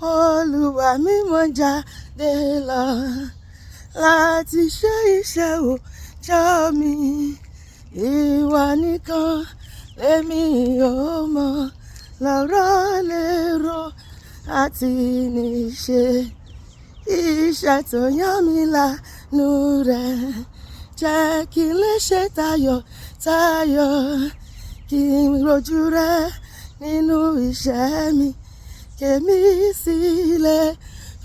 Olúwa mi, mo ń jáde lọ láti ṣe iṣẹ́ òòjọ́ mi. Ìwọ nìkan lèmi ò mọ̀ lọ́rọ̀, lérò àti níṣe. Iṣẹ́ tó yàn mí lánú rẹ̀, jẹ́ kí n lè ṣe tayọ̀ tayọ̀, kí n rojú rẹ nínú iṣẹ́ mi, kèmí sì lè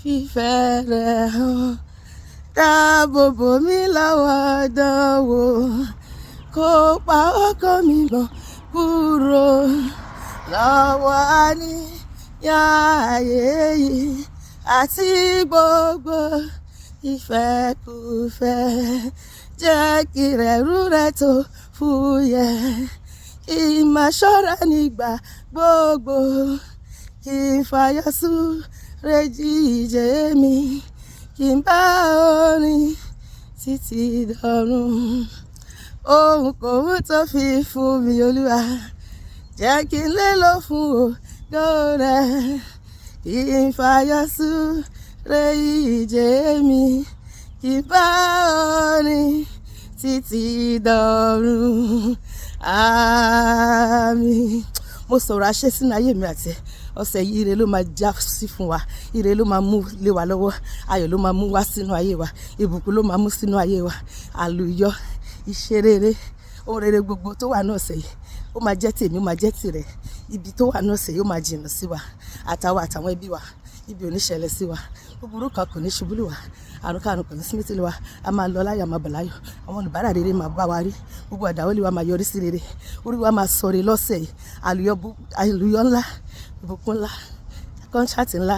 fìfẹ́ rẹ̀ hàn. Dáàbò bò mí lọ́wọ́ ìdánwò, kó pa ọkàn mi mọ́ kúrò lọ́wọ́ àníyàn ayé yìí àti gbogbo ìfẹ́kúfẹ́. Jẹ́ kí ẹrù rẹ tó fúyẹ́, kí n máa ṣọ́ra nígbà gbogbo, kí n fàyọ̀ súré jíjẹ mi, kí n bá ọ rìn títí dọ̀run. Ohunkóhun tó fi fún mi, Olúwa, jẹ́ kí n lè lò fún ògo rẹ, kí n fàyọ̀ súré ìje mi, kí n bá ọ rìn títí dọ̀run. Àmín. Mo sọ̀rọ̀ àṣẹ sínú ayé mi àti ẹ. Ọ̀sẹ̀ yìí, ire ló máa já sí fún wa. Ire ló máa mú lé wa lọ́wọ́. Ayọ̀ ló máa mú wá sínú ayé wa. Ìbùkún ló máa mú sínú ayé wa. Àlùyọ, iṣẹ́ rere, ohun rere gbogbo tó wà ní ọ̀sẹ̀ yìí, ó máa jẹ́ tèmi, ó máa jẹ́ tìrẹ. Ibi tó wà ní ọ̀sẹ̀ yìí, ó máa jìnnà sí wa. Àtàwa àtàwọn ẹbí wa, ibi ò ní ṣẹlẹ̀ sí wa. Búburú kan kò ní ṣubú lù wá. Àrùn kárùn kò ní sí létí wa. A máa lọ láyọ̀, a máa bọ̀ láyọ̀. Àwọn olùbárà rere máa bá wa rí. Gbogbo àdáwọ́lé wa máa yọrí sí rere. Orí wa máa sọre lọ́sẹ̀ yìí. Àlùyọ, àlùyọ ńlá, ìbùkún ńlá, contract ńlá,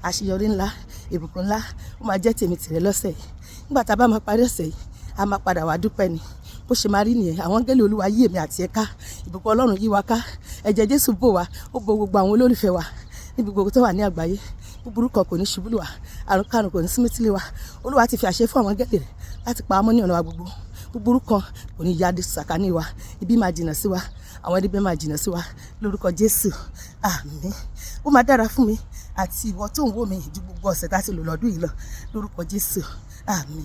àṣeyọrí ńlá, ìbùkún ńlá, ó máa jẹ́ tèmi tìrẹ lọ́sẹ̀ yìí. Nígbà tá a bá máa parí ọ̀sẹ̀ yìí, a máa padà wá dúpẹ́ ni. Bó ṣe máa rí nìyẹn. Àwọn áńgẹ́lì Olúwa yí èmi àti ẹ ká. Ìbùkún Ọlọ́run yí wa ká. Ẹ̀jẹ̀ Jésù bò wá, ó bo gbogbo àwọn olólùfẹ́ wa níbi gbogbo tó wà ní àgbáyé. Búburú kan kò ní ṣubú lù wá. Àrùn kárùn kò ní sí létí wa. Olúwa ti fi àṣẹ fún àwọn áńgẹ́lì rẹ̀ láti pa á mọ́ ní ọ̀nà wa gbogbo. Búburú kan kò ní ya dé sàkání wa. Ibi máa jìnnà sí wa. Àwọn ẹni bí máa jìnnà sí wa. Lórúkọ Jésù. Àmín. Ó máa dára fún mi àti ìwọ tó ń wò mí ju gbogbo ọ̀sẹ̀ tá a ti lò lọ́dún yìí lọ. Lórúkọ Jésù. Àmín.